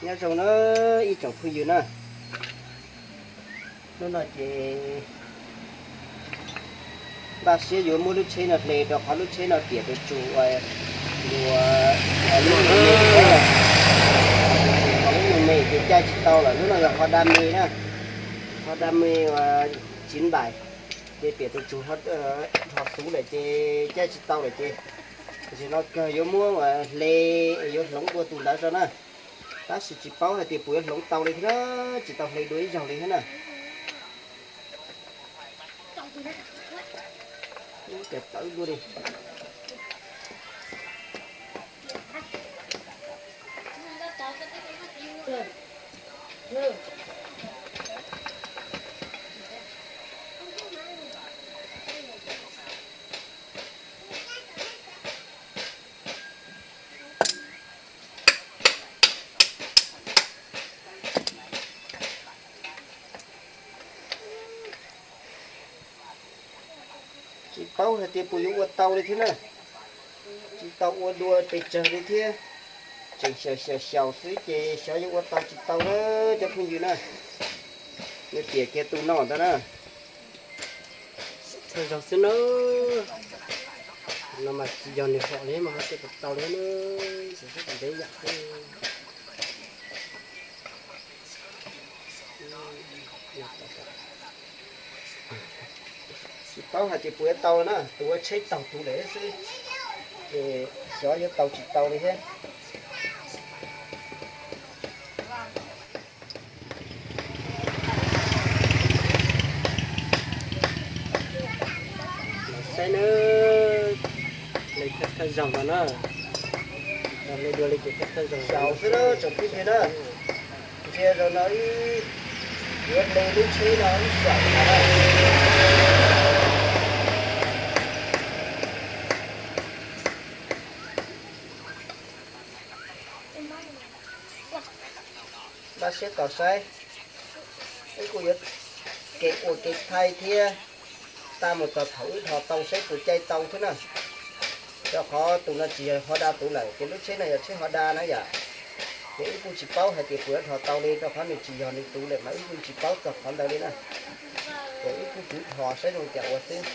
Nyob zoo na ib tsoom phooj ywg na, hnub no ces npaj siab yuav muab lub tsheb no hle rau qhov lub tsheb no piam tus tsum uas, uas lub me, lub me ces caij tsis tau lawm. Lub no yog Honda me na, Honda me uas chín bảy, ces piam tus tsum dhos xuv lawm ces caij tsis tau lawm ces tam sim no kawg yuav muab hle, yuav hloov dua tus ntawd tso na. Tab sis tsis paub hais tias puas yuav hloov tau li thiab na, tsis tau hle dua ib zaug li thiab na. Tawv dua li. Tsis paub hais tias puas yuav ua tau li thiab na. Tsis tau ua dua pes tsawg li thiab. Tseem xyaum xyaum xyaum xwb ces xyov yuav ua tau tsis tau na cov phooj ywg na. Yuav piam kiag tus no ntag na. Thawj zaug xwb na. No mas tsis yog nws hom li mas ho tsis tau li na. Tsis xub ntev yam xwb. Tsis paub hais tias puas yuav tau na, tus ua tsheb taug tus lawm xwb, ces xyov yuav tau tsis tau li thiab. Los saib na, li thawj zaug no na, li dua li ces thawj zaug xyaum xwb na tsoom phooj ywg na. Ntsia zaum no wb yuav hle lub tsheb no wb xyaum no na. Npaj siab tos saib, wb kuj yuav kev ua kev thaij thiab, tab mus txog thaum wb dhos tau saib puas caij tau thiab na. Rau qhov tus no tsis yog Honda tus lawm, ces lub tsheb no yog tsheb Honda na yom. Ces wb kuj tsis paub hais tias puas yuav dhos tau li, rau qhov nws tsis yog nws tus lawm mas wb kuj tsis paub txog qhov ntawd li na. Ces wb kuj tsuas dhos saib zoo cas ua xwb.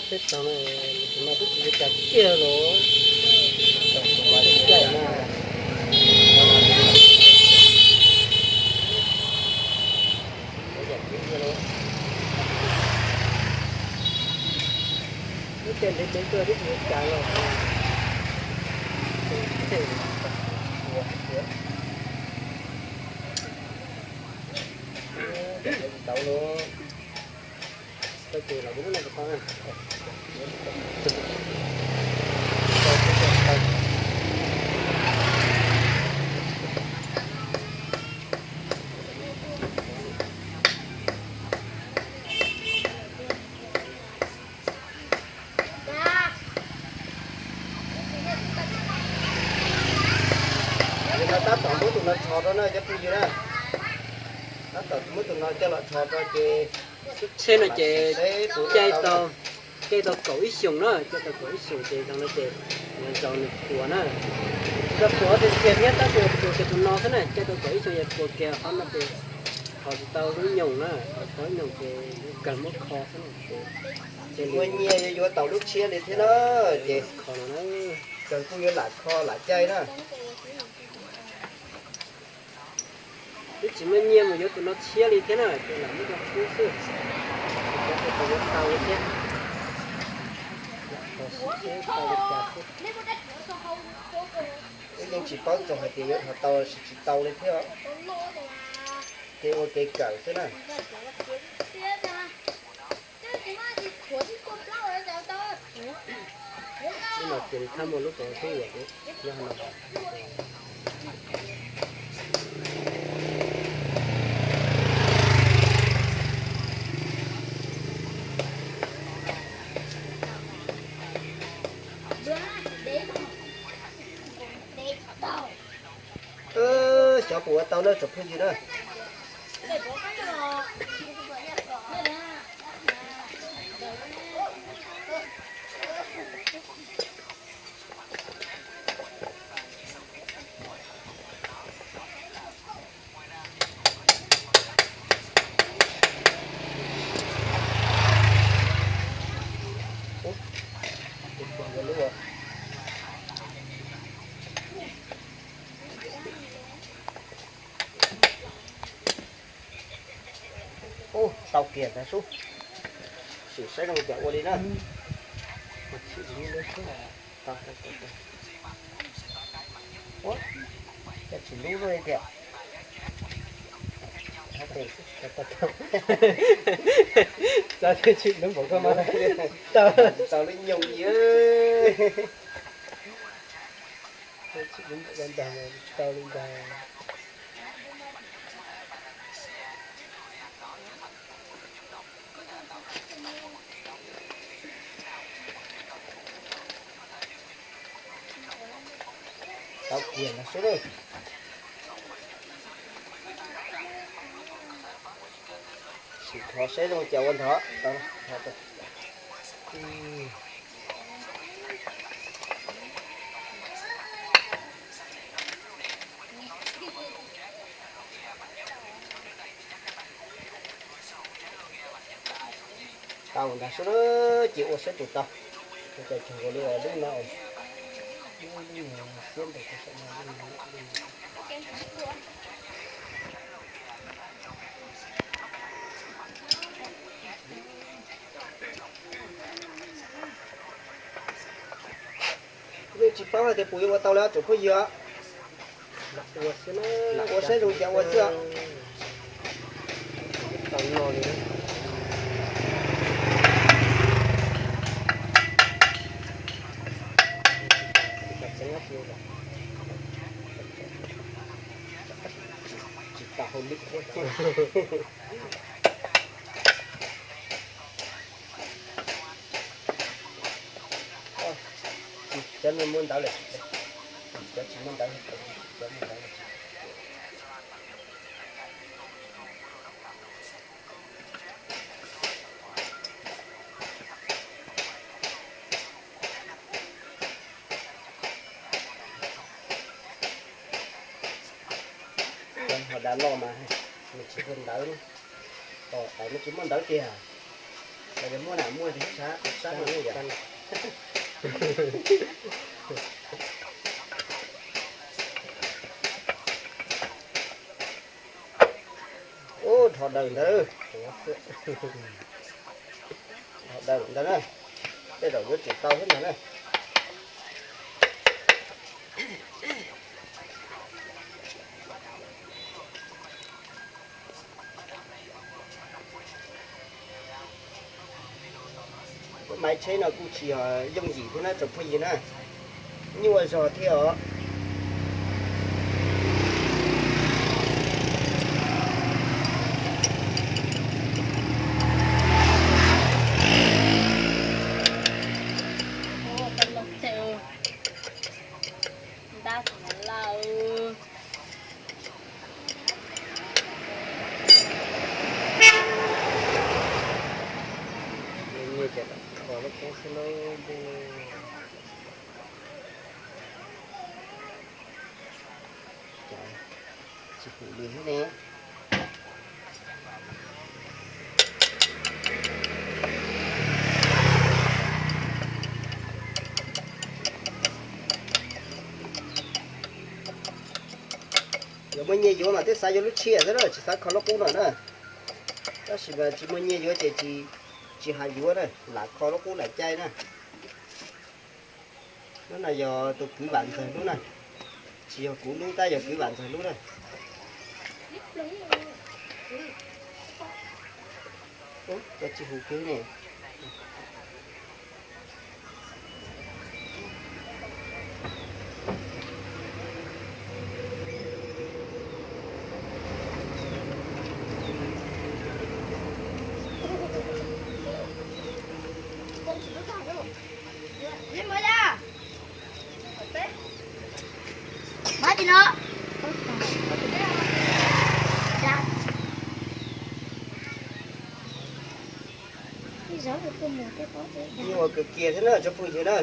Tsheb tog no, tus no twb tsis yog cas kiag los, tsis caij na. Lub caij ntev ntev tuaj twb tsis yog cas los, tau los. Tab tom muab tus no rho rau na cov phooj ywg na. Tab tom muab tus no coj los rho rau ces, tsheb no ces caij tau, caij tau kaum ib xyoos na, caij tau kaum ib xyoos ces zaum no ces, zaum nws puas na. Tsis tau puas tiag tiag thiab, tab sis puas kiag tus no xwb na, caij tau kaum ib xyoos yog puas kiag qhov no ces, thov tsis tau lub nyoos na, thov tsis tau lub nyoos ces kawg muab kho xwb na ces, muaj nyiaj yuav yuav tau lub tshiab li thiab na, ces kho no na, kawg kuj yuav lam kho lam caij na. Twb tsis muaj nyiaj mus yuav tus no tshiab li thiab na, ces lam muab rau kub xwb. Tus yuav tau li thiab. Lam kho sib seb tau li cas xwb. Wb yeej tsis paub txog hais tias yuav dhos tau los sis tsis tau li thiab. Ces ua kev kawm xwb na. Lub no ces nws thab muaj lub qhov xwb yom, nyob hauv no. Cov kuv ua tau na tsoom phooj ywg na. Ub, tau kiag ntag sub. Sim saib zoo cas ua li na. Ua cas tsis lub li tiag. Xav tias tsis lub npaum koj mas tau, tau lub nyoog li. Tsis lub npaum koj ntag, tau li ntag. Tau kiag ntag sub. Sim thov saib zoo cas ua ntag. Tau ntag sub, ces ua saib puas tau. Ua cas tsis nkaus li lub no. Yeej tsis paub hais tias puas yuav ua tau li tsoom phooj ywg. Ua saib zoo cas ua xwb. Tsis tas hauj lwm thiab. Cov no muaj ntawv lawm, cov tsis muaj ntawv, cov muaj ntawv lawm. Ho dav loj mas nws tsis muaj ntawv, tos tais nws tsis muaj ntawv tiag. Tais muaj na muaj tiag, sab sab no yom. Ub, dhos daws ntawd. Dhos daws ntawd na. Tej zaum yuav tsum tau thiab ntag na. Lub maiv tsheb no kuj tsis yog yooj yim thiab na tsoom phooj ywg na, nyuaj zog thiab os. Tsis pum li thiab ne. Yog muaj nyiaj yuav mas twb xav yuav lub tshiab xwb na, tsis xav kho lub qub no na. Tab sis mas tsis muaj nyiaj yuav ces tsis, tsis hais yuav na, lam kho lub qub lam caij na. Lub no yog tus kwv Vam Ntxawg lub na, tsis yog kuv lub tab yog kwv Vam Ntxawg lub na. Ua cas tsis hu kwv ne? Nyuaj kawg kiag thiab na cov phooj ywg na.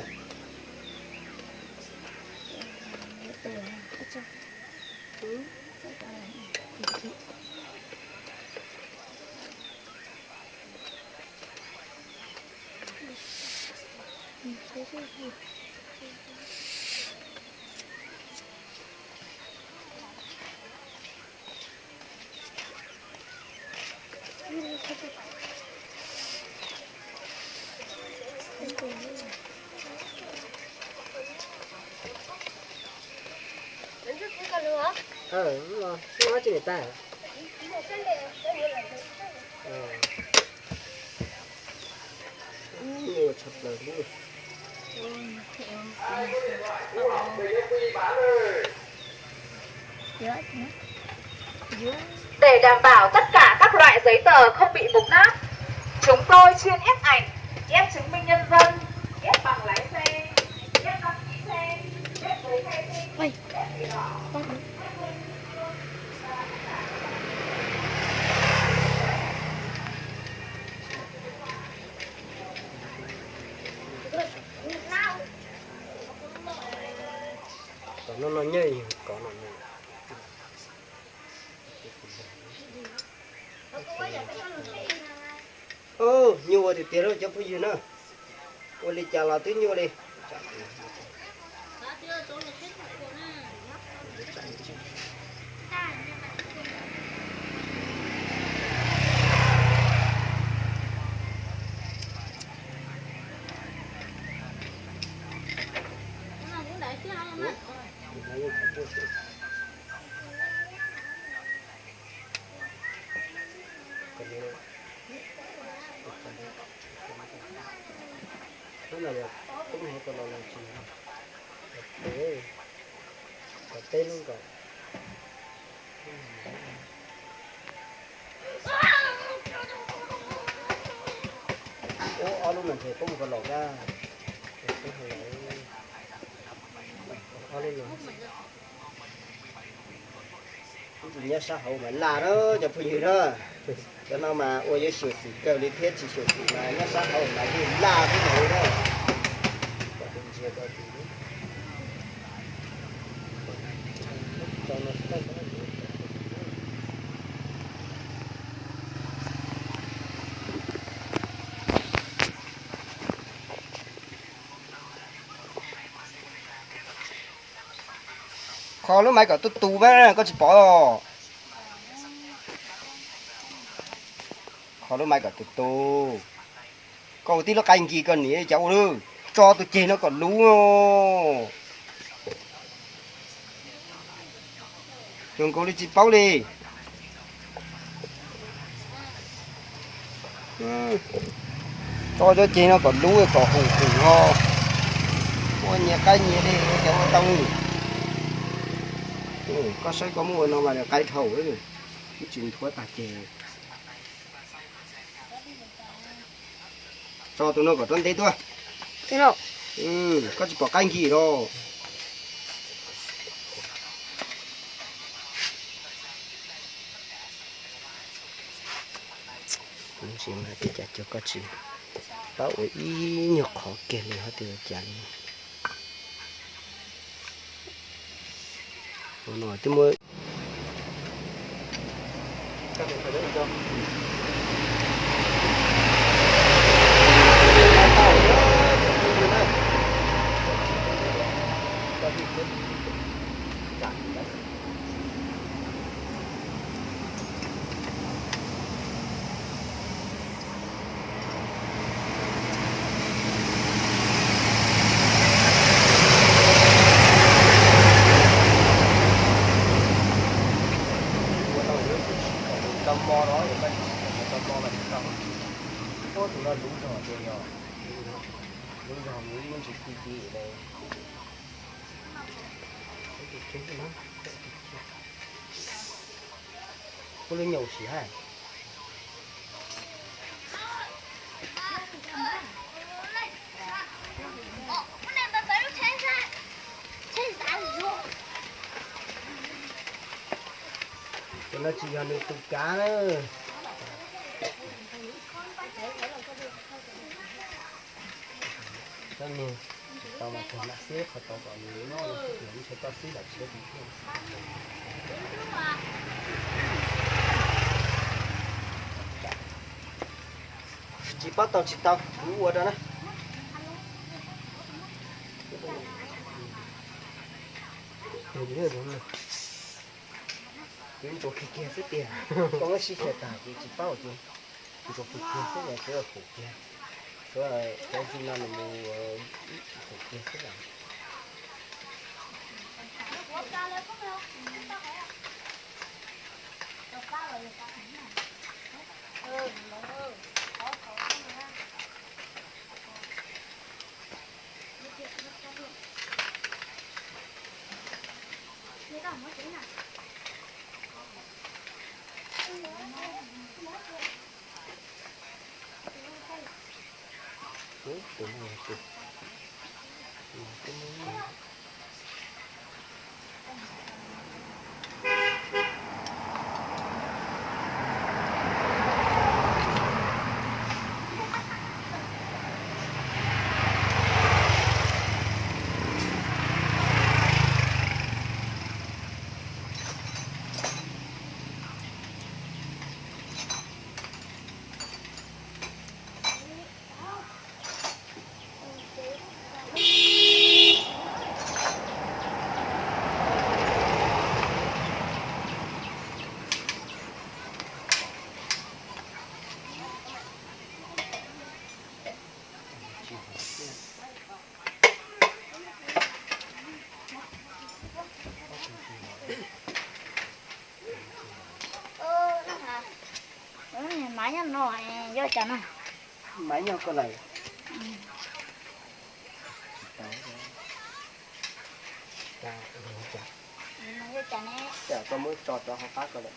Để đảm bảo tất cả các loại giấy tờ không bị mục nát, chúng tôi chuyên ép ảnh, ép chứng minh nhân dân, ép bằng lái xe, ép đăng ký xe, ép giấy khai sinh, ép gì đó. Cov no no nyiaj yog cov no no. Nyuaj tiag tiag lauj cov phooj ywg na. Ua li cas los twb nyuaj li. Ub, no yog koob hauv tau los los tsis, kom teb lub nkaus. Ub, ob lub mas nrhiav koob hauv tau los dab. Ob lub no. Tus nyob sab hauv mas laj na cov phooj ywg na. Cov no mas ua yuav xyuam xim kawg li thiab tsis xyuam xim mas nyob sab hauv mas yeej laj xwb mas na. Kho lub maiv kom tu tu mas koj tsis pom. Kho lub maiv kom tu tu. Koj ua tib lub qaib nkig koj niam cas ua lub, tso tus ceg no kom luv. Zoo nkaus li tsis paub li. Tso cov ceg no kom luv kom hoom hoom ho. Ua nyias qaib nyias li ua cas ua tau. Koj saib koj muab ua no mas qaib dhau, ib tsis nthuav tag ceg. Tso tus no kom rov ntev tuaj. Koj tsis pom qaib nkig los. Kuv ntsia mas tias cas koj tsis pab ua ib nyuag qhov kiag li hos tias ua cas li. Ua no twb muab Tau mo no, tau mo no tsis tau. Ub, tus no luv zog tiag yog, luv zog muab ntsis ti ti li. Ua lub nyaum sim hab. Tus no tsis yog nws tus kav na. Tsob niag tsis tau mas kawg mam xwb, qhov tau kom nws noj no xwb, ntshe koj xwb lawm tsis tau. Tsis paub tau tsis tau, kuv ua rau na. Kuv ntsuas kiag kiag xwb tiag, koj muab sib xyaw tag kuv tsis paub ces ntsuas kiag kiag xwb, kuv pum kiag, cov zoo no nws mus pum kiag xwb. Maiv nyob no, yog cas no? Maiv nyob koj lawm. Cas koj muab tso rov hauv qab ko lawm.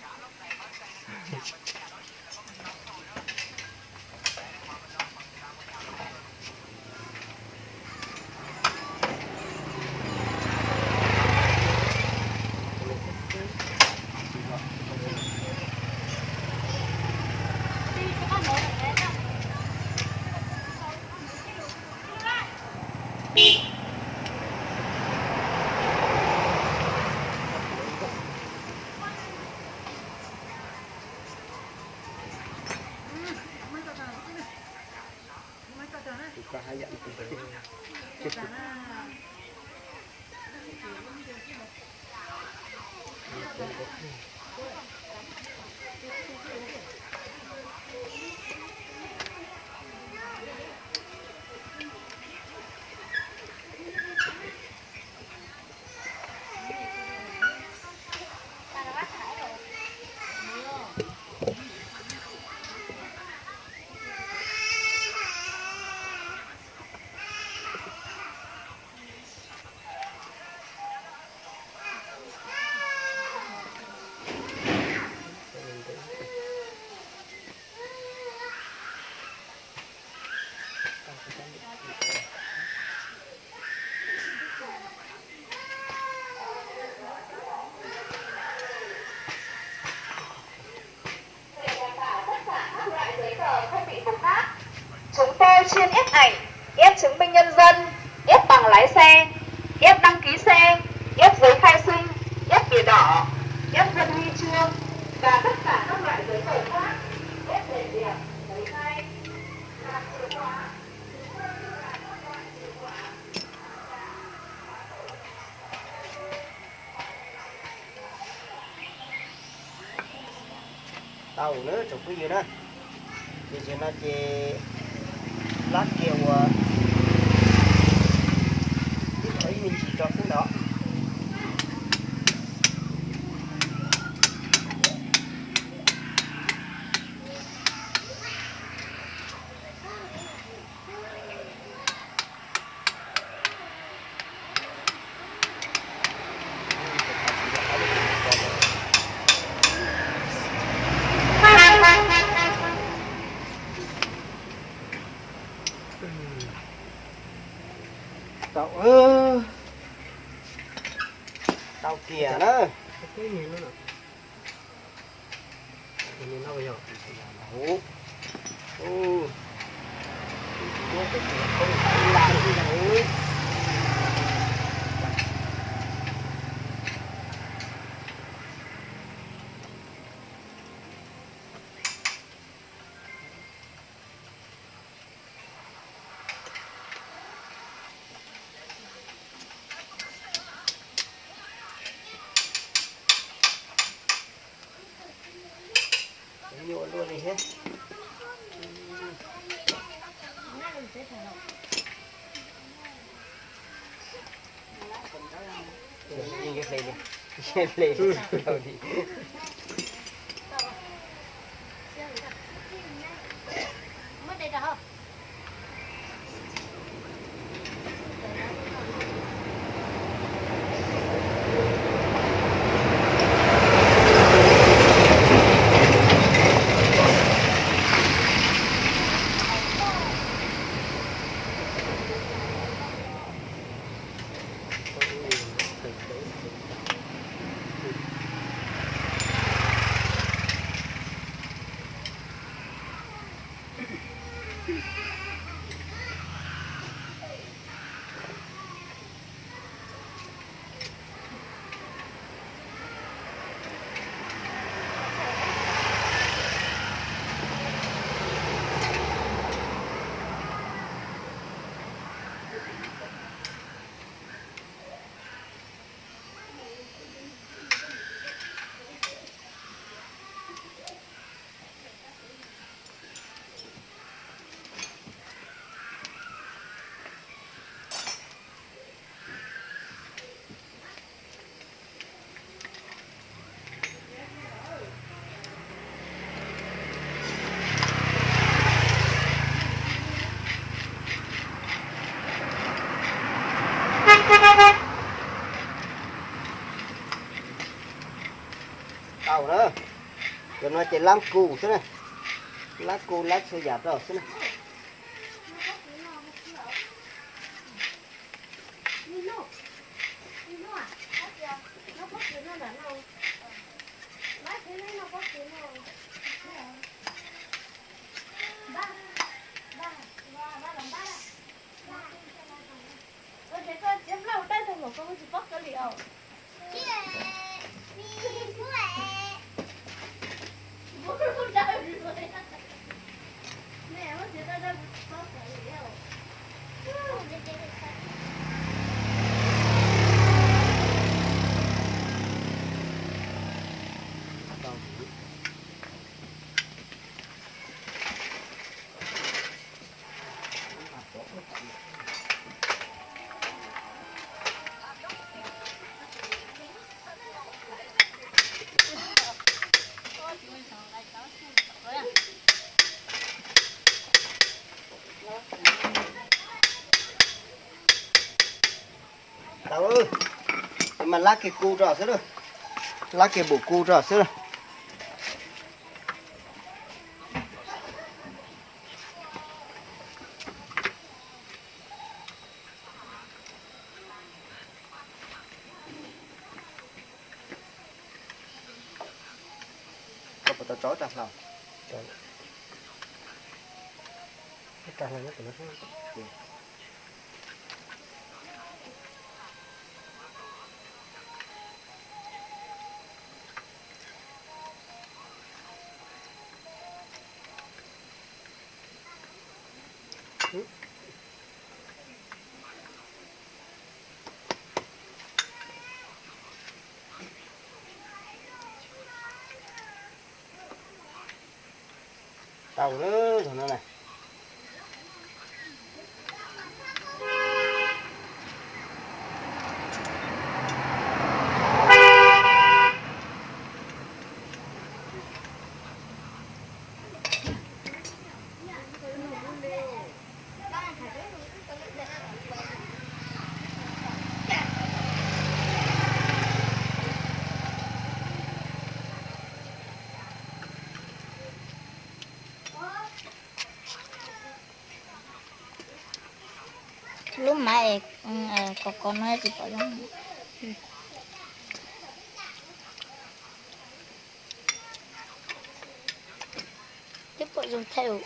Để đảm bảo tất cả các loại giấy tờ không bị mục khác, chúng tôi chuyên ép ảnh, ép chứng minh nhân dân, ép bằng lái xe, ép đăng ký xe, ép giấy khai sinh, ép bìa đỏ, ép huân huy chương và tất cả các loại giấy tờ khác, ép đèn điện, giấy khai. Tau na tsoom phooj ywg na, ces zaum no ces lab kiag ua ib qho ib me ntsis tso xwb ntawd. Tau, tau kiag na. Nyuaj luaj li thiab. Yeej hle li, hle li. Tau na. Cov no ces lab kus xwb na. Lab kus lab txhua yam rau xwb na. Tau, mas lab kiag kus rau xwb lawm. Lab kiag npum kus rau xwb lawm. Koj puas tau tso ib rab hlau? Ib rab hlau nyob tom no xwb. Tau lawm, zaum no na. Lub mav es kos kos no tsis pom zoo. Twb pom zoo thaij.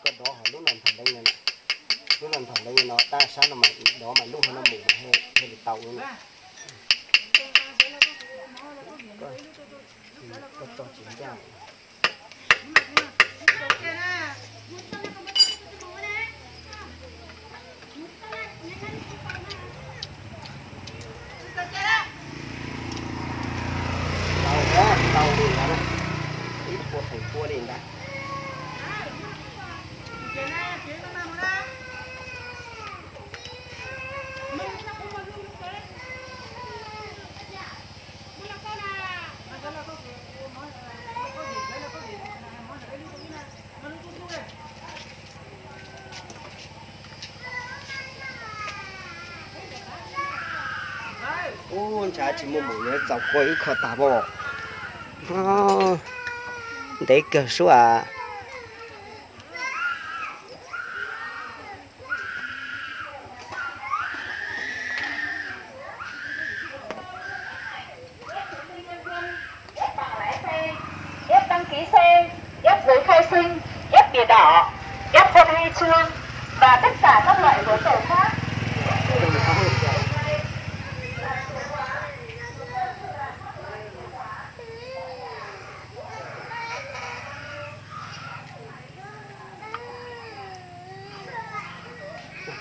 Koj dov hauv lub no nthov leej no, lub no nthov leej no, tab sab no mas dov mas lub hauv no mus mas thiaj li tau lub no. Koj tso tsis ncaj. Tau na, tau li ntawd na, ib puas feem pua li ntawd. Ub, ntshav tsis muaj npaum no txaus kua ib qho tas pom. Ntev kawg sub as. Giấy đăng ký xe, giấy giấy khai sinh, giấy bìa đỏ, giấy khuôn huy chương và tất cả các loại giấy tờ khác.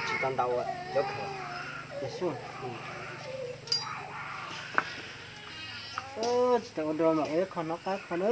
Tsis tau ntau cov khaws. Tsis tau ua dua mas ua ib qho no qab qho na.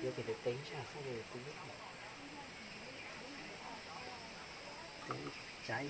Yuav kiag tus teb ntsaj xwb, tsav.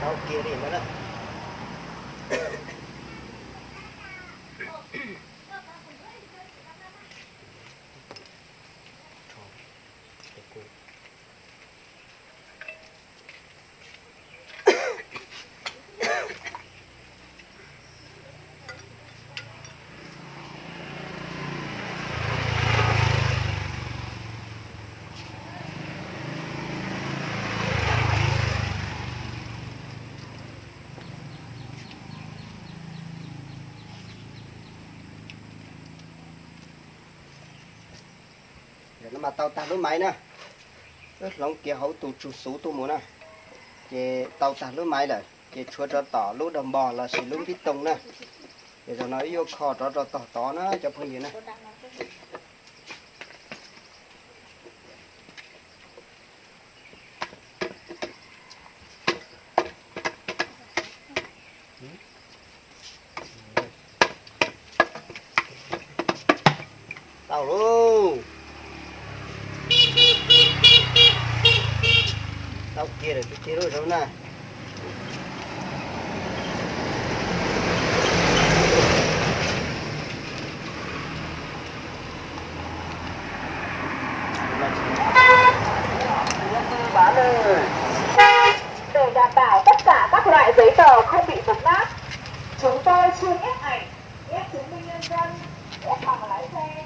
Tau kiag li ntawd na. Mas tau tag lub maiv na, wb hloov kiag hauv tus tsug xuv tuaj mus na, ces tau tag lub maiv lawm ces tshuav rov tom lub dog npog lossis lub npib tooj na. Ces zaum no wb yuav kho rov rau tog tod na cov phooj ywg na. Tau lauj. Tau kiag lawm, tig kiag lub zaum na. Để đảm bảo tất cả các loại giấy tờ không bị mục nát, chúng tôi chưa ép ảnh, ép chứng minh nhân dân, ép bằng lái xe,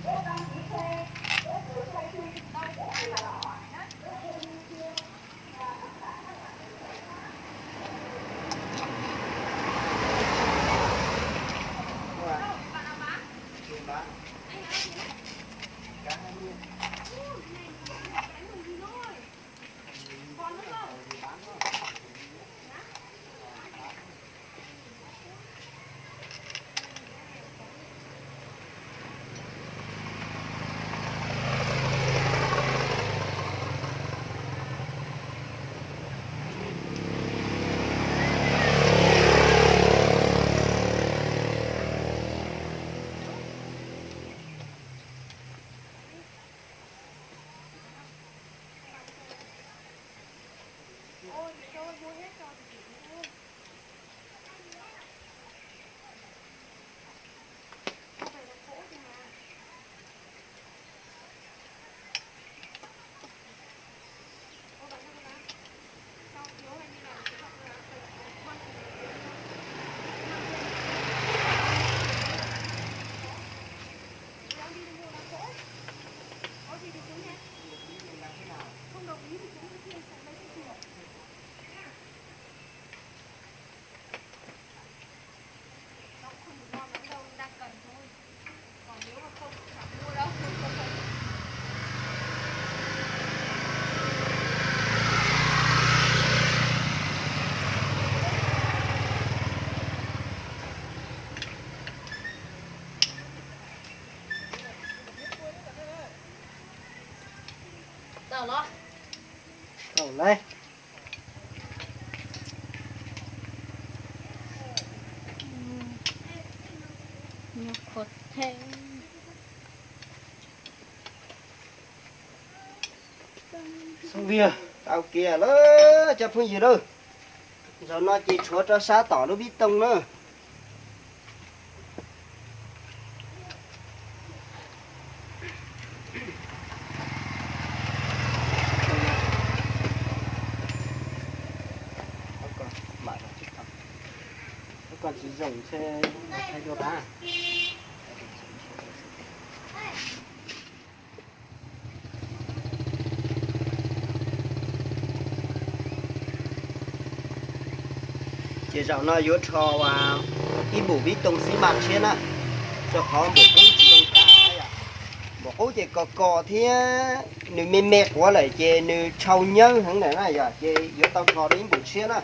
ép đăng ký xe, ép giấy khai sinh, ép gì đó. Tau los? Tau lawm. Xoo Viag, tau kiag lawm cov phooj ywg lauj. Zaum no ces tshuav rau sab tom lub npib tooj na. Koj tsis zoo ces thaij dua pab. Ces zaum no yuav rho ib npum npib tooj xib mas tshiab na, rau qhov npum qub tsis zoo tas. Npum qub ces kos kos thiab nws me me quav lawm ces nws tshau nyawb heev lawm na yog, ces yuav tau rho rau ib npum tshiab na.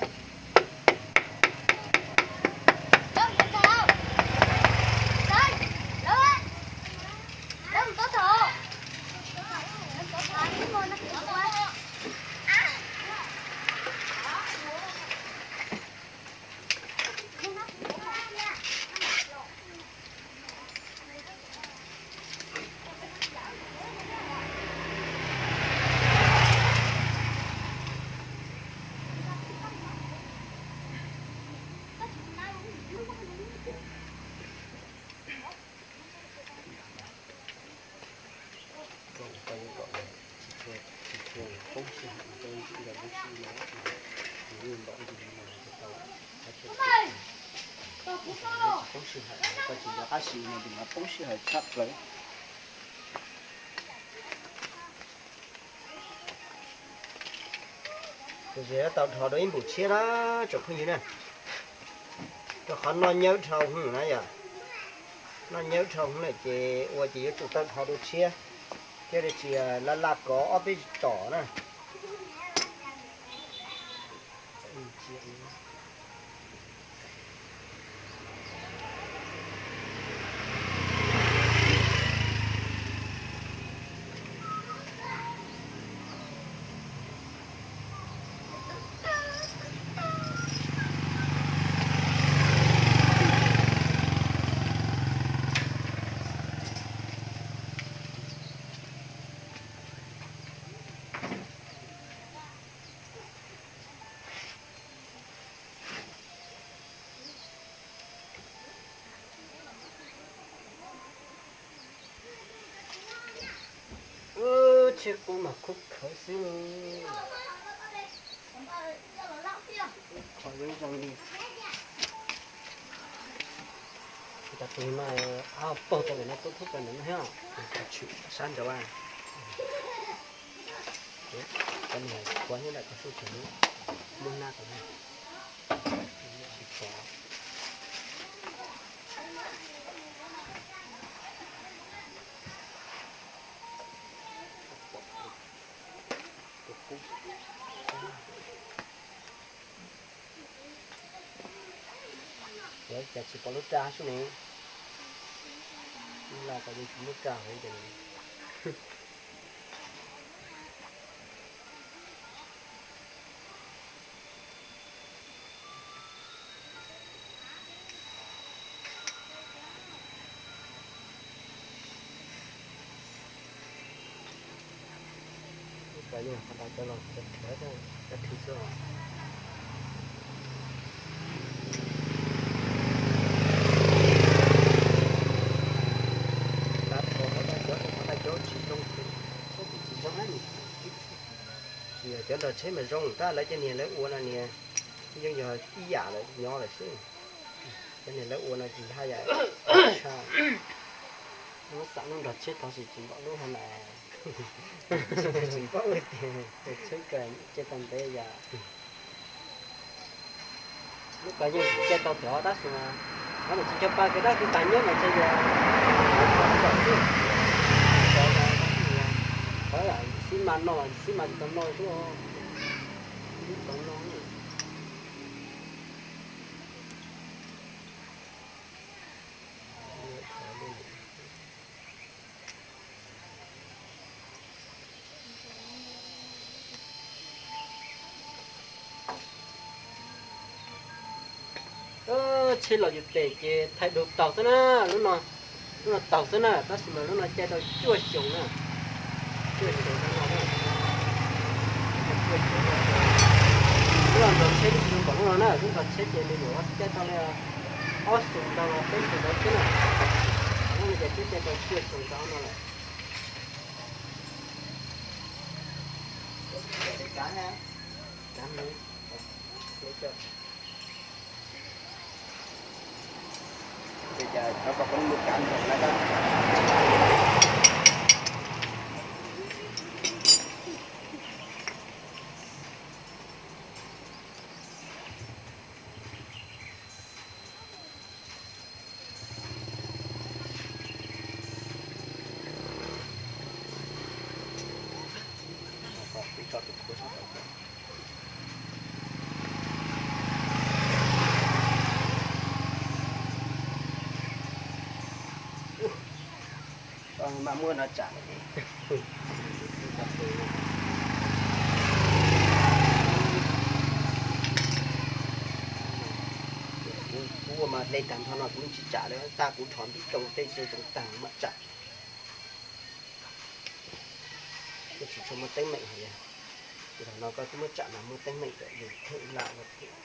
Tsis tshua poob sij hawm, tsis tshua poob sij hawm, tsis tshua poob sij hawm, koj tsis nco qab sim no ces mas poob sij hawm tshaj plaws. Tab sis tau rho dua ib npum tshiab na tsoom phooj ywg na, rau qhov noj nyawb dhau hwv na yom, noj nyawb dhau hwv lawm ces ua ces yuav tsum tau rho dua tshiab. Thiaj li tsis laj laj kov ob peb tom na. Tsheb qub mas khub khawv xwb. Qhov zoo zoo li. Cov tus no, paug tau lawm no tuaj thub rau ntawm no thiab. Tshwm sab nraud. Cov niag kua nyob nram cov sub tsev muab nab tau. Tsis pom. Ua cas tsis pom lub raj sub ne? Los tau tsis muaj raj heev ces. Lub kawm yeej qhov ntawd cov los cov khwv, cov khwv xwb os. Tab tom qhov ntawd cov, qhov ntawd cov tsis zoo, tsheb tsis zoo na. Tsis yog cov nrog tsheb mas zoo, tab lawv cov niag lawv ua no niag yeej yog ib yam lawm, nyob lawm xwb. Cov niag lawv ua no tsis haj yam tshaj. Muab xam lub nrog tsheb tau sis tsis npaum lub hov na. Tsis paub tias tsheb kawg caij tau ntev yam. Lub kawg yeej caij tau tiag tab sis mas qhov nws tsis nco pa kev dab kev tas nyob mas ntshe yog qhov xib mas no, xib mas tsis tau no xwb. Tsis tau no. Tsheb los yus tes ces thaij dua taug xwb na, lub no, lub no taug xwb na, tab sis mas lub no caij tau cuaj xyoos na, cuaj xyoos no, cuaj xyoos no. Lub no nrog tsheb tsis zoo npaum lub no na, lub nrog tsheb ces nws yuav caij tau li ob xyoos ntau los peb xyoos ntau xwb na. Lub no ces twb caij tau cuaj xyoos ntau no lawm. Mas muaj no tsam. Kuv ua mas hle tag nrho no kuv tsis tsam li, tag kuv rho ntub rau tej zoo tag mam tsam. Kuv tsis tshua muaj teeb meem hais tias, zaum no koj twb muab tsam mas muaj teeb meem lawm, yus thwm lam ua thiab.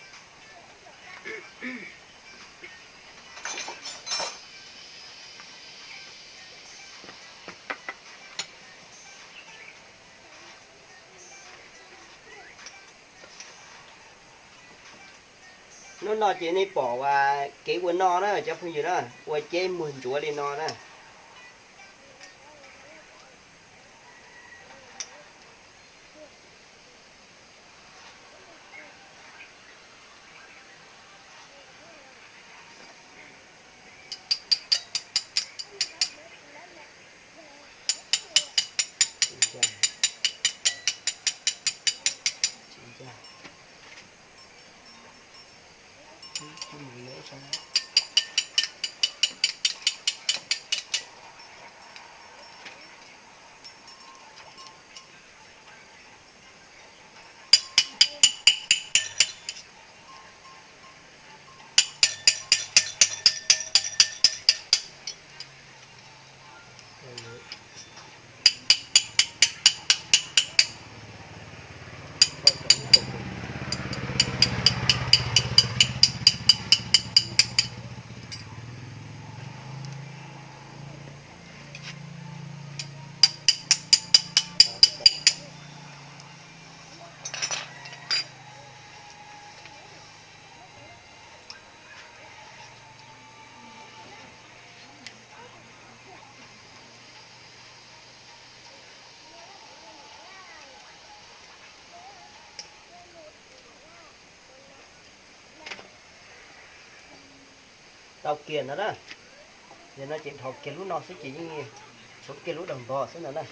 Hnub no ces nej pom uas kev ua noj na cov phooj ywg na, ua ceb muag ntsuav li no na. Tau kiag no na. Yog no ces dhos kiag lub no xwb ces yeej tshuav kiag lub dog npog xwb no na.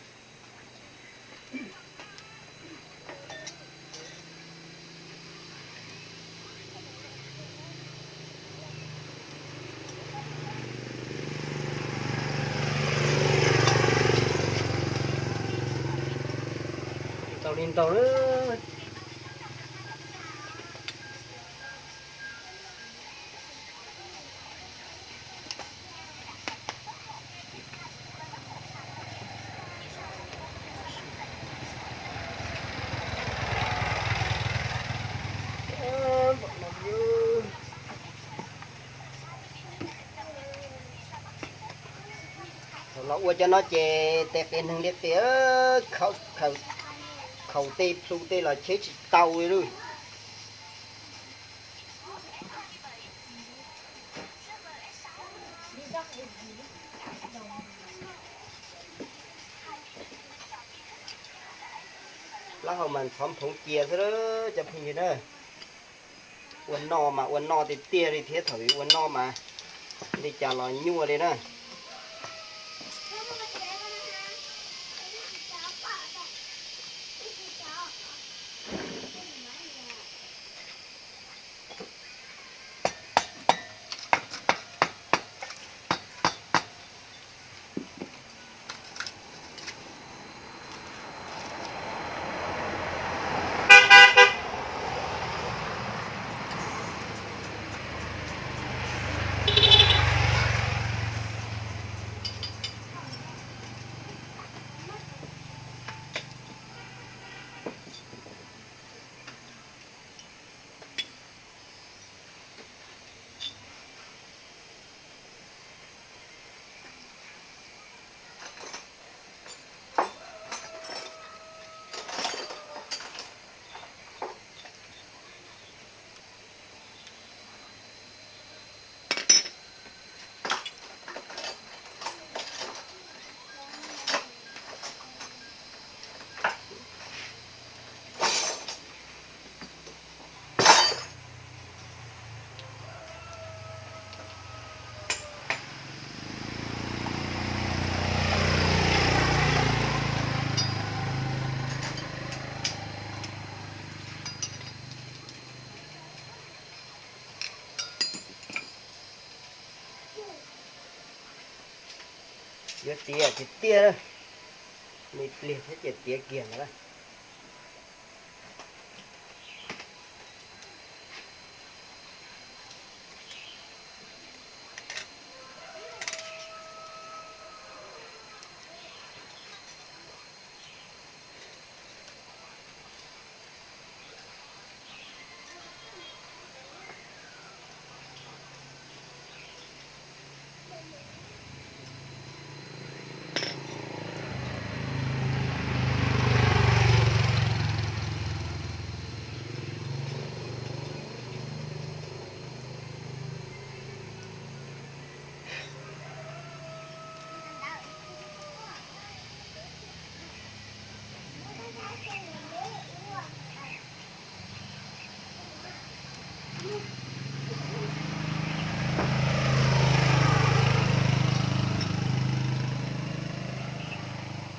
Tau li ntau na. Thaum los ua cov no ces tes qias neeg li qias, khaum tej plhu tej los cheb tsis tau li lauj. Plaub hau mas ntxhov phoov cia xwb cov phooj ywg na. Ua noj mas ua noj tiag tiag li thiab, thaum ua noj mas li cas los nyuaj li na. Yuav tiav tiag tiag, me pliag thiab ces tiav kiag ntawd na.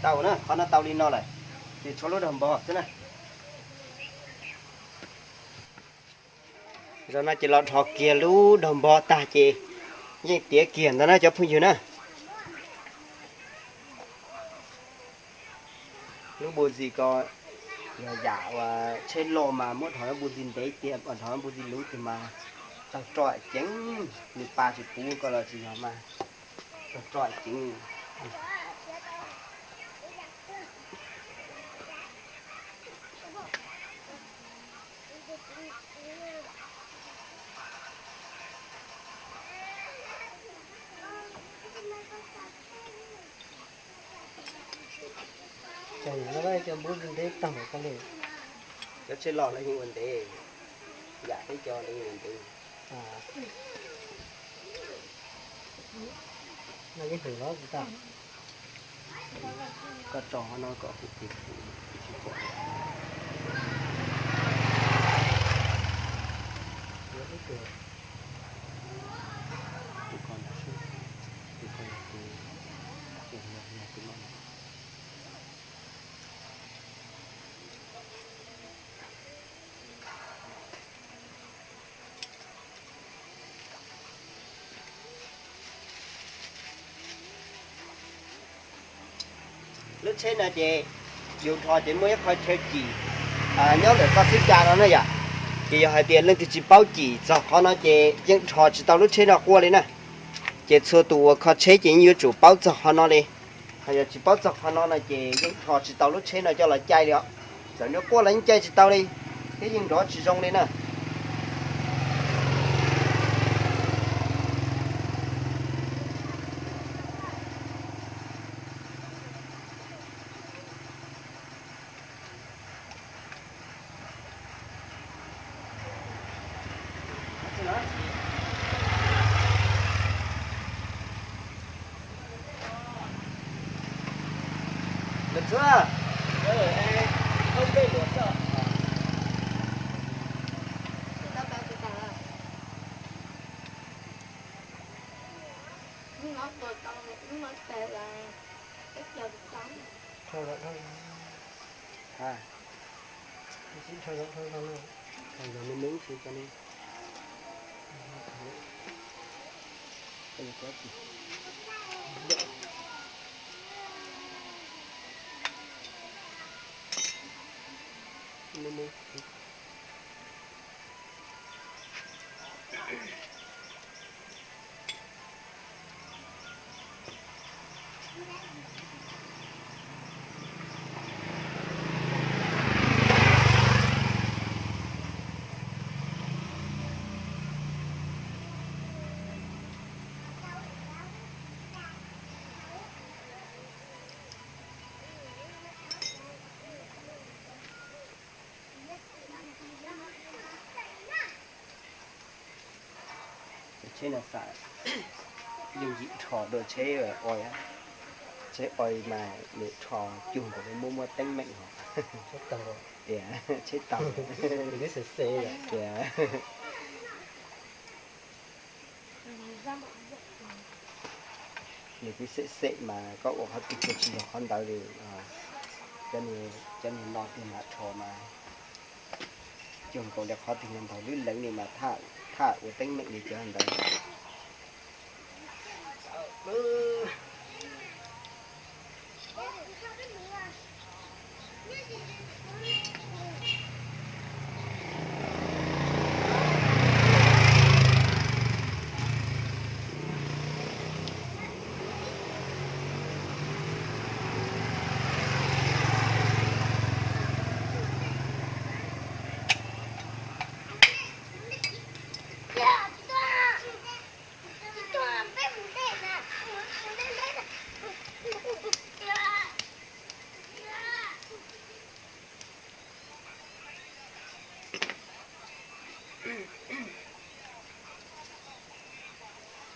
Tau na, qhov no tau li no lawm, ces tshuav lub dog npog xwb na. Zaum no ces los dhos kiag lub daug npog tag ces yeej tiav kiag ntawd na cov phooj ywg na. Lub npus zis ko yog yam uas tsheb loj mas muab dhos lub npus zis ntev tiag, dhos lub npus zis luv tiag mas tawg roj ceev, nws pa tsis puv ko los tsis yog mas tawg roj ceev. Ces cov npus zis ntev tag npaum ko li. Cov tsheb loj los yeej ua ntev, yam peb cov los yeej ua ntev. No yeej hwm los tsis tau. Koj tso qhov no kom hwm tis, tsis pom. Tus ko, tus ko yog tus, tus no, tus no. Lub tsheb no ces yus dhos ces muaj ib qho chaw cim nyob ntawm koj xwb cas no na yom. Ces yog hais tias leej twg tsis paub cim txog qhov no ces yeej dhos tsis tau lub tsheb no quaj li na. Ces txhua tus uas kho tsheb ces yeej yuav tsum paub txog qhov no li. Ho yog tsis paub txog qhov no no ces yeej dhos tsis tau lub tsheb no coj los caij li os. Txawm yuav quaj los yeej caij tsis tau li, thiab yeej nrov tsis zoo li na. Tsheb no xav yooj yim rho dua tsheb oi, tsheb oi mas nws rho cuag nkaus li muaj muaj teeb meem hos. Tias tsheb taug, tias nws twb xem xem mas koj ua qhov twg kuj tsis yog qhov ntawd li. Cov niag no tiag mas rho mas cuag nkaus li qhov twg yog ntaug lwb leev li mas thaj ua teeb meem li cov ntawd.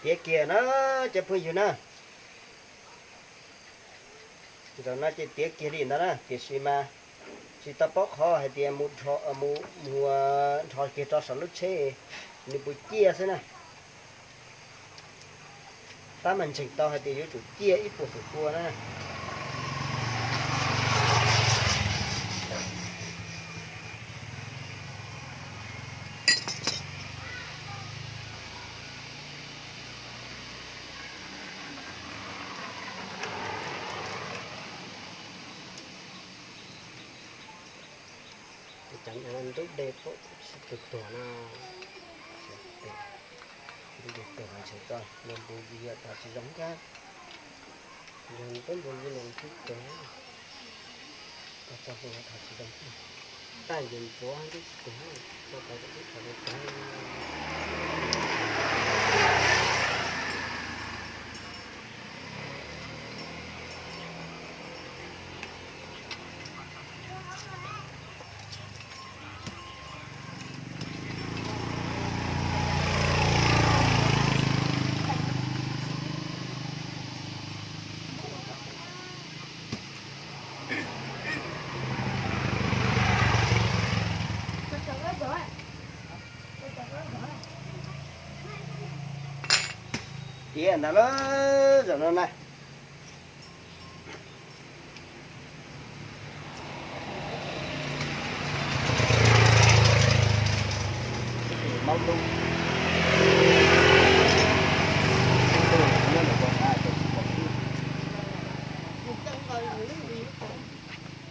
Tiav kiag na cov phooj ywg na. Zaum no ces tiav kiag li ntawd na, tiam sis mas tsis tau paub qhov hais tias mus, mus nrho kiag rau saum lub tsheb nws puas ciaj xwb na. Tab mas ntseeg tau hais tias yuav tsum ciaj ib puas feem pua na. Ntub dej pom tsis tuag tuag no. Ntub dej tuag ntshe txoj hlua npus yig thov tsis zoo thiab. Yog ntub npus yig no ntshe tuag, txoj hlua thov tsis zoo thiab. Taj yus ntxuav ntshe tsis tuag, txoj hlua twb thov tsis tuag. Tiav ntawd lawm zaum no na.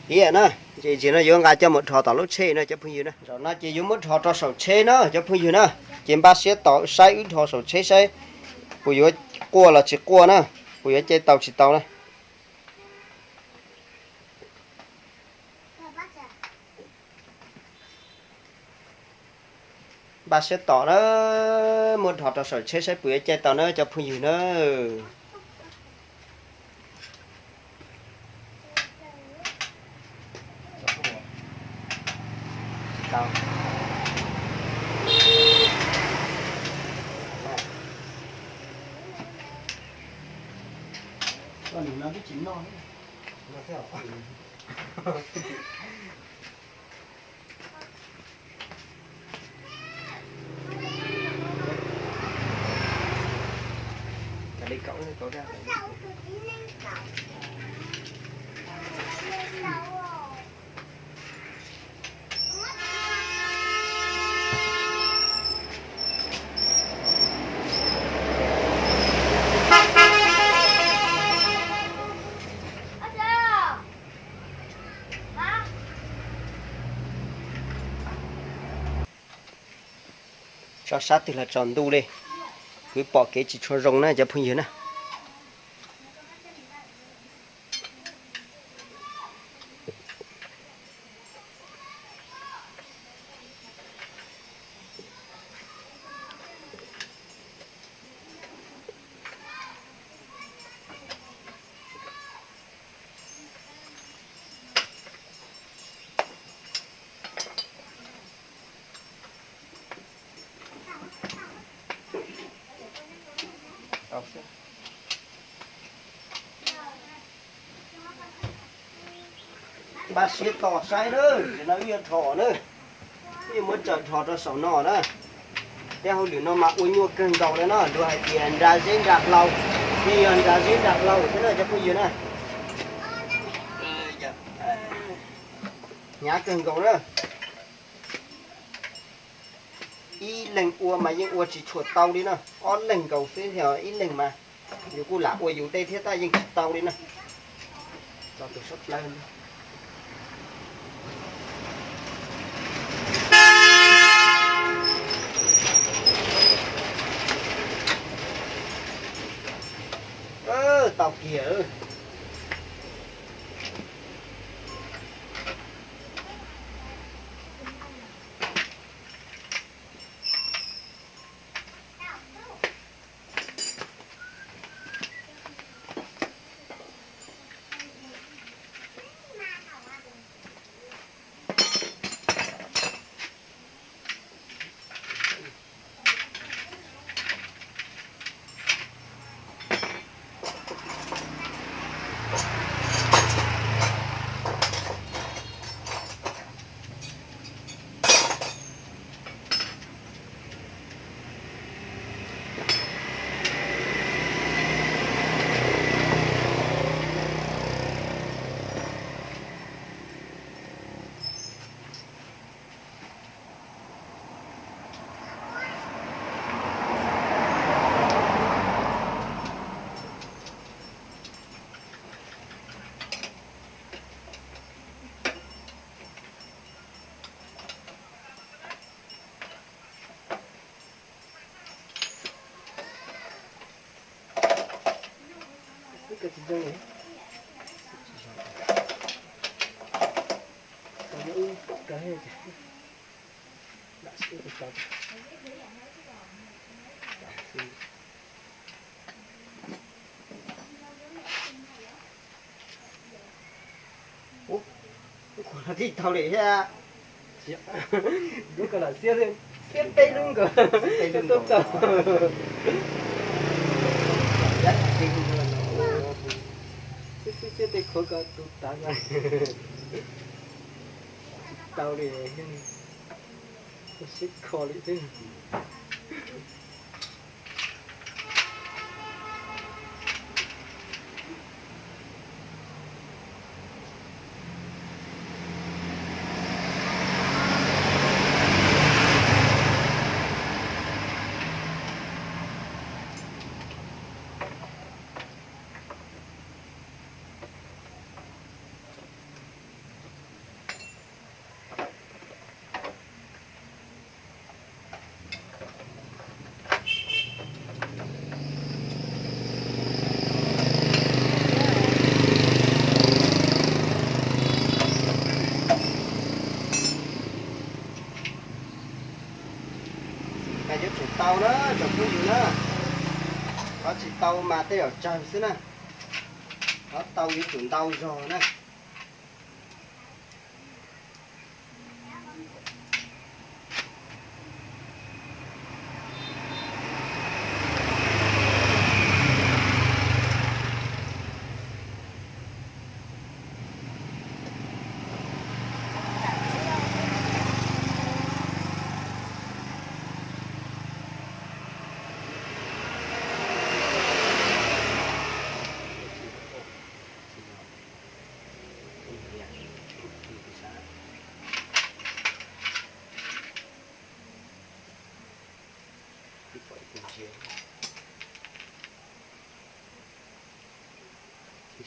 Tiav na, ces no yuav nqa coj mus dhos tom lub tsheb na cov phooj ywg na. Zaum no ces yuav muab dhos rau saum tsheb na cov phooj ywg na. Ces npaj siab tos saib wb dhos saum tsheb saib puas yuav quaj los tsis quaj na, puas yuav caij tau tsis tau na. Npaj siab tos na, muab dhos rau saum tsheb saib puas yuav caij tau na cov phooj ywg na. Tso sab twg los tsaus ntuj li, kuv pom kev tsis tshua zoo na cov phooj ywg na. Npaj siab tos saib na, tam no wb yuav dhos na, wb yuav muab tsaws dhos rau saum no na. Tej hauj lwm no mas ua nyuaj kawg nkaus li no, luag hais tias nra zeb nra hlau, yeej yog nra zeb nra hlau thiab na cov phooj ywg na. Hnyav kawg nkaus na. Ib leeg ua mas yeej ua tsis tshua tau li na, ob leeg nkaus xwb, ib leeg mas yus kuj lam ua yus tej thiab tab yeej tsis tau li na. Tso tus sab plawg. Tau kiag. Koj tsis zoo li. Tau ib kawg, lam ib tau. Ub, ub, kuv no tij tau li thiab. Lub ko los xiab, xiab peb lub nkaus, peb lub nkaus. Xiab xiab xiab tej qhov ko tu tav ko. Tsis tau li, sib kho li xwb. Mas yuav tsum tau na, tsoom phooj ywg na. Qhov tsis tau mas tej zaum tsawg xwb na. Qhov tau yuav tsum ntau zog na.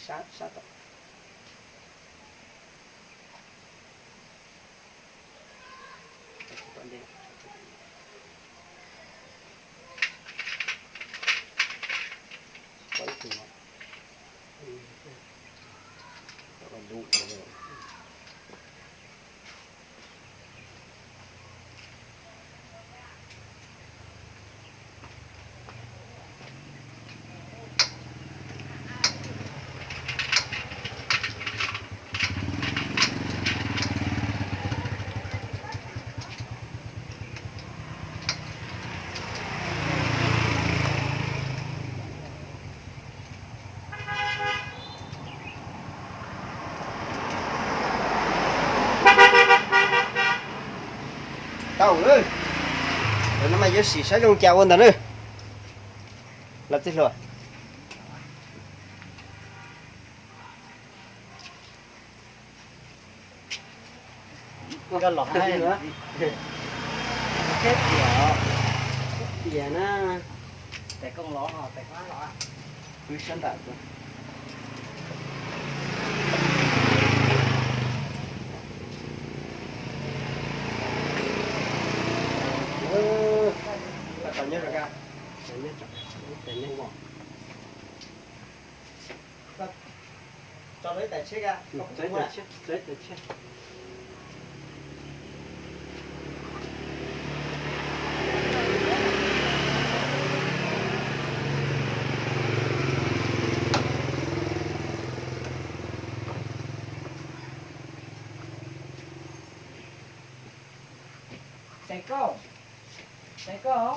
Sab sab tom. Tau, no mas yuav sim saib zoo cas ua ntawd na. Los txij hluas. Koj los hais tias na, tais koob los, tais koob los, wb sab nram. Tso lub ib tais tsheb ka.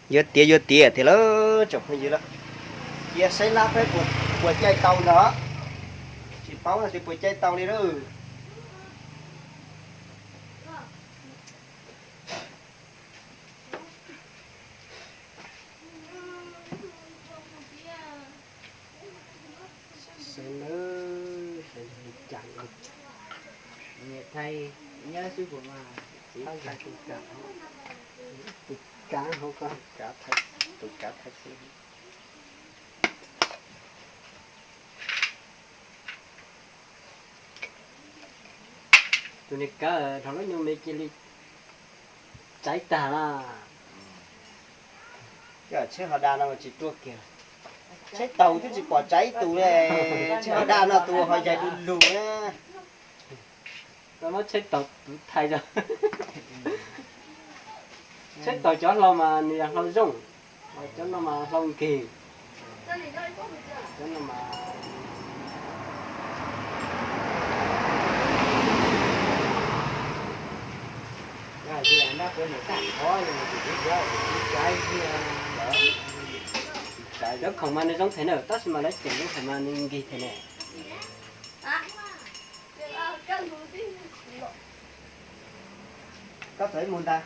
Yuav tiav yuav tiav tiag lawm tsoom phooj ywg lawm. Cia saib lab peb puas caij tau ntag. Tsis paub tias puas caij tau li lawm. Sawv daws, sawv daws li cas, nyiam thaij nyob xwb puas mas, thaij tus kav, tus kav hauv ko, tus kav thaij xwb. Tus niag kav dhau lub nyuag me cia li tsaiv tag na. Cov tsheb ho da no mas tsis ruaj kiag. Tsheb taug twb tsis pom tsav ib tug li, tsheb hos daj no tus ho yaig du lug na. Koj muab tsheb taug tus thaij os. Tsheb taug cov hlau mas nws yog hlau zoo, cov no mas hlau nkig. Cov no mas cov khoom mas nws zoo thiab na, tab sis mas lawv ceem lub khoom mas nws nkig thiab ne. Koj txawm ib mus ntag.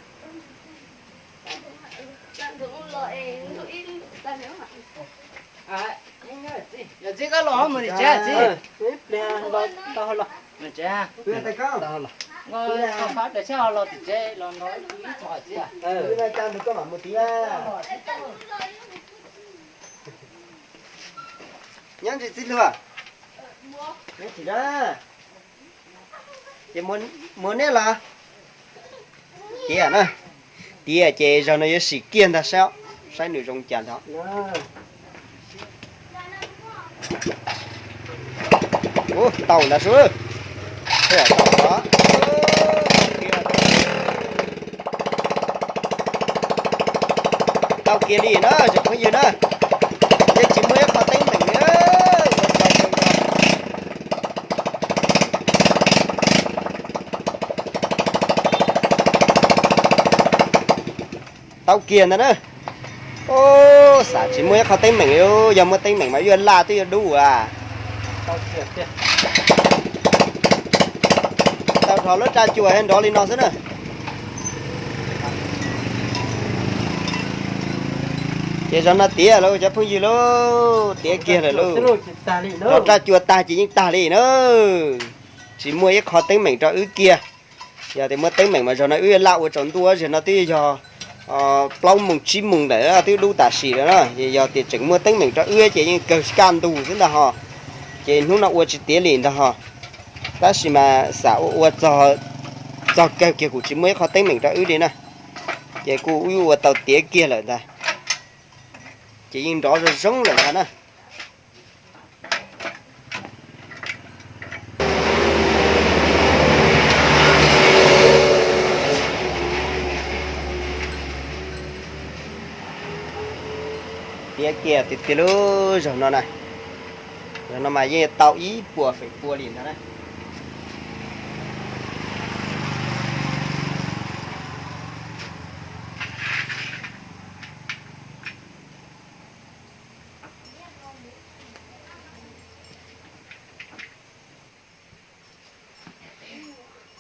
Yog txiv koj los mus tim tsev txiv. Ib pliag los tau los. Mus tsev. Koj fab daws tsheb ho los tim tsev los nrog ib txhom txiv. Nyob ntsis txiv hluas. Nyob ntsis na. Ces muaj neb los? Tiav na. Tiav ces zaug no yuav sim kiag ntag saib, saib nws zoo cas ntag. Ub, tau ntag sub. Tau kiag li na tsoom phooj ywg na. Yeej tsis muaj ib qho teeb meem li. Tau kiag ntag na. Xav tsis muaj ib qho teeb meem li, yog muaj teeb meem mas yuav laj twb yuav dub as. Tau dhos lub raj cua nrov li no xwb na. Ces zaum no tiav lawm cov phooj ywg lauj, tiav kiag lawm lauj. Dhos raj cua tag ces yeej tag li na. Tsis muaj ib qho teeb meem rau wb kiag. Yog tias muaj teeb meem mas zaum no wb laj ua tsaus ntuj, zaum no twb yog plaub moos tsib moos ntawm twb dub tam sim lawm na. Yog tias tseem muaj teeb meem rau wb ces yeej kawg kaj ntug xwb ntag ho. Ces hnub no ua tsis tiav li ntag ho. Tab sis mas xav ua ua txog, txog kawg kiag kuj tsis muaj ib qho teeb meem rau wb li na. Ces kuj wb ua tau tiav kiag lawm ntag. Ces yeej nrov zoo zoo lawm ntag na. Tiav kiag tiag tiag lub zaum no na. Zaum no mas yeej tau ib puas feem pua li ntag na.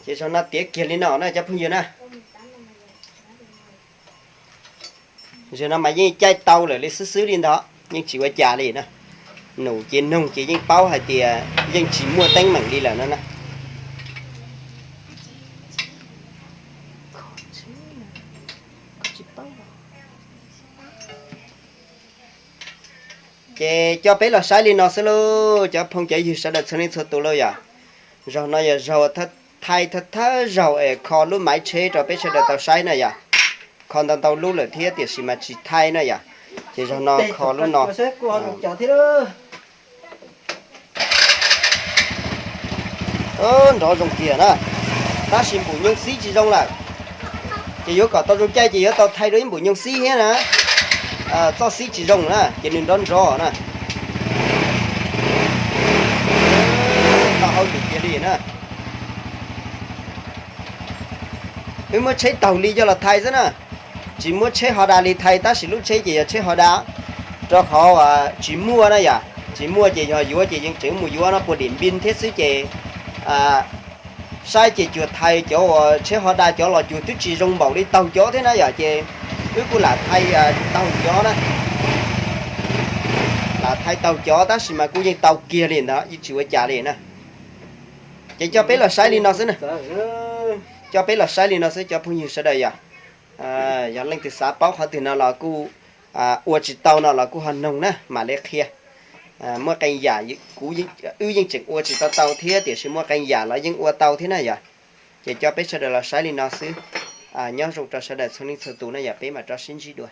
Ces zaum no tiav kiag li no na cov phooj ywg na. Zaum no mas yeej caij tau lawm li xwb xwb li ntag, yeej tsis ua cas li na. Num ces noog ces yeej paub hais tias yeej tsis muaj teeb meem li lawm no na. Ces coj peb los saib li no xwb lauj cov phooj cov ywg sawv daws txhua leej txhua tus lauj yom. Zaum no yog zaum thaij thawj thawj zaug es kho lub maiv tsheb rau peb sawv daws tau saib na yom. Kho ntau ntau lub lawm thiab tiam sis mas tsis thaij na yom. Ces zaum no kho lub no. Nrov zoo kiag na, tab sis npum nyoog xib tsis zoo lawm. Ces yuav kom tau zoo caij ces yuav tau thaij rau ib npum nyoog xib thiab na. Txoj xib tsis zoo na ces nws nrov nrov na. Tau hauj lwm kiag li na. Wb muab tsheb taug li coj los thaij xwb na. Tsis muab tsheb ho da li thaij tab sis lub tsheb ces yog tsheb ho da, rau qhov tsis muaj na yom. Tsis muaj ces yog yuav ces yeej tseem mus yuav no puag dim npis thiab xwb ces saib ces cuag thaij cov uas tsheb ho da cov los cuag twb tsis zoo npaum li taug cov thiab na yom. Ces wb kuj lam thaij taug cov na, lam thaij taug cov tab sis mas kuj yeej tau kiag li ntawd yeej tsis ua cas li na. Ces coj peb los saib li no xwb na. Coj peb los saib li no xwb cov phooj ywg sawv daws yom. Yog leej twg xav paub qhov twg no los kuj, ua tsis tau no los kuj ho noog na mam li qhia. Muaj qee yam kuv, wb yeej tseem ua tsis tau tau thiab tiam sis muaj qee yam los yeej ua tau thiab na yom. Ces coj peb sawv daws los saib li no xwb. Nyob zoo rau sawv daws txhua leej txhua tus na yom, peb mam rov sib ntsib dua.